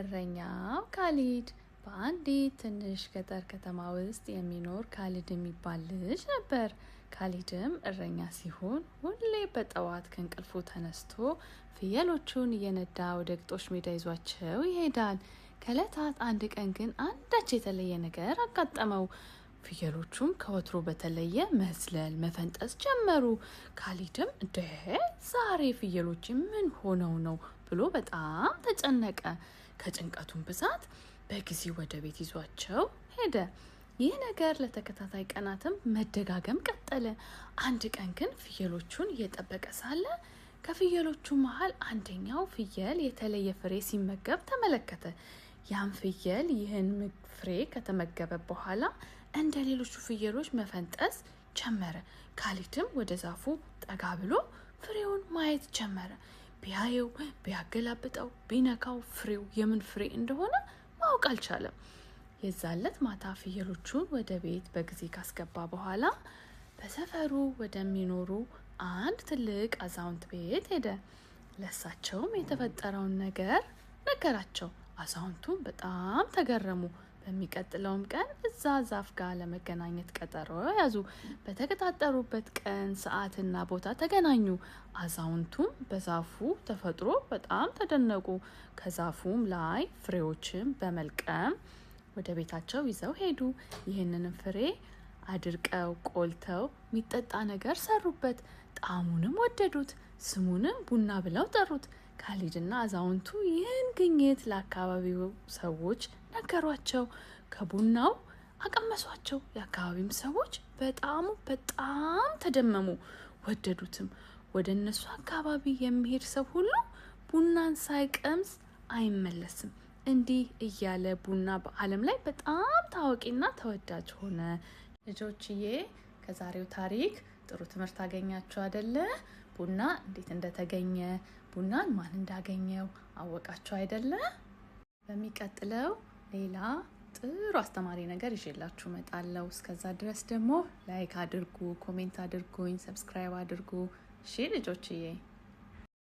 እረኛው ካሊድ። በአንዲት ትንሽ ገጠር ከተማ ውስጥ የሚኖር ካሊድ የሚባል ልጅ ነበር። ካሊድም እረኛ ሲሆን ሁሌ በጠዋት ከእንቅልፉ ተነስቶ ፍየሎቹን እየነዳ ወደ ግጦሽ ሜዳ ይዟቸው ይሄዳል። ከእለታት አንድ ቀን ግን አንዳች የተለየ ነገር አጋጠመው። ፍየሎቹም ከወትሮ በተለየ መዝለል፣ መፈንጠዝ ጀመሩ። ካሊድም እንደ ዛሬ ፍየሎች ምን ሆነው ነው ብሎ በጣም ተጨነቀ። ከጭንቀቱም ብዛት በጊዜ ወደ ቤት ይዟቸው ሄደ። ይህ ነገር ለተከታታይ ቀናትም መደጋገም ቀጠለ። አንድ ቀን ግን ፍየሎቹን እየጠበቀ ሳለ ከፍየሎቹ መሀል አንደኛው ፍየል የተለየ ፍሬ ሲመገብ ተመለከተ። ያም ፍየል ይህን ፍሬ ከተመገበ በኋላ እንደ ሌሎቹ ፍየሎች መፈንጠዝ ጀመረ። ካሊድም ወደ ዛፉ ጠጋ ብሎ ፍሬውን ማየት ጀመረ። ቢያየው፣ ቢያገላብጠው፣ ቢነካው ፍሬው የምን ፍሬ እንደሆነ ማወቅ አልቻለም። የዛለት ማታ ፍየሎቹን ወደ ቤት በጊዜ ካስገባ በኋላ በሰፈሩ ወደሚኖሩ አንድ ትልቅ አዛውንት ቤት ሄደ። ለሳቸውም የተፈጠረውን ነገር ነገራቸው። አዛውንቱም በጣም ተገረሙ። በሚቀጥለውም ቀን እዛ ዛፍ ጋር ለመገናኘት ቀጠሮ ያዙ። በተቀጣጠሩበት ቀን ሰዓትና ቦታ ተገናኙ። አዛውንቱም በዛፉ ተፈጥሮ በጣም ተደነቁ። ከዛፉም ላይ ፍሬዎችን በመልቀም ወደ ቤታቸው ይዘው ሄዱ። ይህንንም ፍሬ አድርቀው ቆልተው የሚጠጣ ነገር ሰሩበት። ጣዕሙንም ወደዱት። ስሙንም ቡና ብለው ጠሩት። ካሊድና አዛውንቱ ይህን ግኝት ለአካባቢው ሰዎች ነገሯቸው። ከቡናው አቀመሷቸው። የአካባቢውም ሰዎች በጣሙ በጣም ተደመሙ፣ ወደዱትም። ወደ እነሱ አካባቢ የሚሄድ ሰው ሁሉ ቡናን ሳይቀምስ አይመለስም። እንዲህ እያለ ቡና በዓለም ላይ በጣም ታዋቂና ተወዳጅ ሆነ። ልጆችዬ፣ ከዛሬው ታሪክ ጥሩ ትምህርት አገኛችሁ አደለ? ቡና እንዴት እንደተገኘ፣ ቡናን ማን እንዳገኘው አወቃችሁ አይደለ? በሚቀጥለው ሌላ ጥሩ አስተማሪ ነገር ይዤላችሁ እመጣለሁ። እስከዛ ድረስ ደግሞ like አድርጉ፣ comment አድርጉኝ፣ subscribe አድርጉ። እሺ ልጆችዬ።